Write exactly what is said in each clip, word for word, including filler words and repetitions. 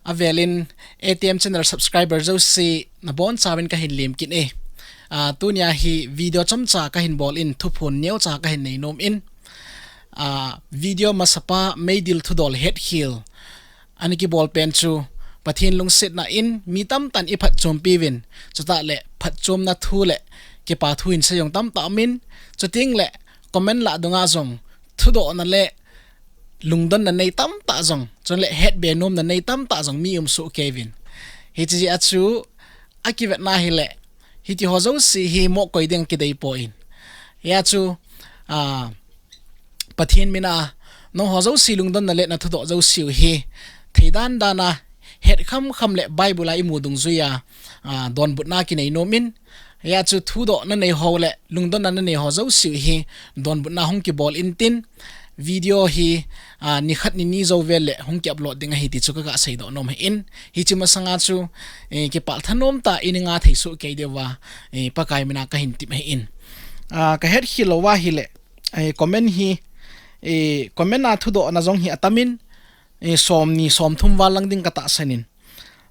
Avelin A T M channel subscriber jouse nabonchauvin kahin lemkit e. Ah, tunia hi video chomcha kahin bol in, thuphon neocha kahin neinom in. Ah, video masapa meidil thudol hetkhel ana kibol pen chu Pathen lungsetna in mi tamtah in iphatchompiuvin, chutah le phatchomna thu le kipa thu hinsei jong tamtah umin, chuteng le comment lah dunga jong thudohna le lungdonna nei tamtah jong, chule hetbe nomna nei tamtah jong mi um sohkei uvin. Hiche jeh a chu akivetna hile, hitiho jouse hi mohkoi ding kideipoi. Hijeh a chu, ah, Pathen mina nangho jouse lungdonna le nathudoh jouseu hi theidan dan a, het khamkham le Bible a imu dungjuia, ah, donbutna kinei nom in. Hijeh a chu thudohna neiho le lungdonna naneiho jouseu hi donbutna hung kibol intin, video hi, ah, nikhat nini jou vel le hung ki upload ding ahi ti chu kaga seidoh nom ahin. Hiche masanga chu, eh, kipah thanom tah in inga thei sohkei diuva, eh, Pakai mina kahin tep ahin. Ah, kahetkhel louva hile, eh, comment hi, eh, comment a thudohna jong hi atamin, eh, somni somthum val lang ding katahsan in.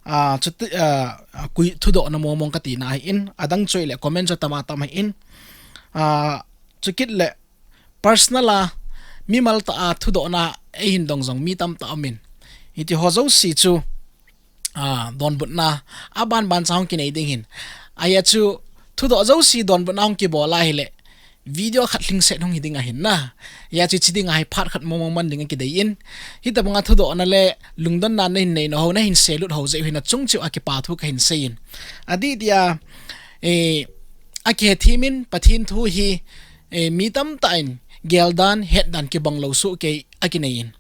Ah, chuti, ah, koi thudohna mongmong katina ahin, adang chu ahile comment chu atama tam ahin. Ah, chukit le personal a, mimal tah a thudohna eihin dong jong mi tamtah umin, hitiho jouse chu, ah, donbutna abanban cha hung kinei ding ahin. Ahia chu thudoh jouse donbutna hung kibol ahile video khat lhingset hung hiding ahin na. Hijeh a chu hiche dinga hi phat khat mongmong man ding akidei in, hitobanga thudohna le lungdonna nahin neina ho, nahin selut ho jeh u hi nachung cheh uva kipa thu kahin sei in. Adih dia, eh, akihethem in Pathen thu hi, eh, mi tamtah in geldan hetdan kibanglou sohkei akinei in.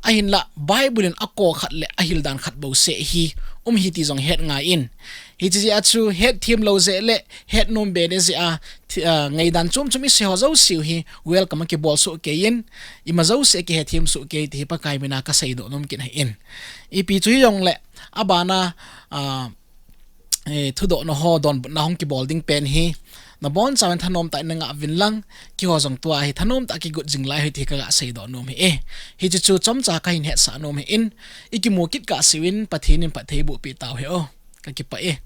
Ahinla Bible in akou khat le ahildan khat bouseh hi um ahi ti jong het ngai in. Hiche jeh a chu hetthem lou jeh le hetnom be deh jeh a, thi-, ah, ngaidan chom chom iseiho jouseu hi welcome akibol sohkei in, ima jouse akihethem sohkei ti hi Pakai mina kaseidoh nom kit ahin. Ipi chu hijongle abana, ah, eh, thudohna ho donbutna hung kibol ding pen hi nabonchauvin thanom tah in nangah uvin lang, keiho jong tua hi thanom tah kigot jing lai ahi ti kaga seidoh nom ahi e. Hiche chu chomcha kahin hetsah nom ahin, ikimu kit kahseuvin Pathen in phatthei bohpeh tauhen o. Kakipah e.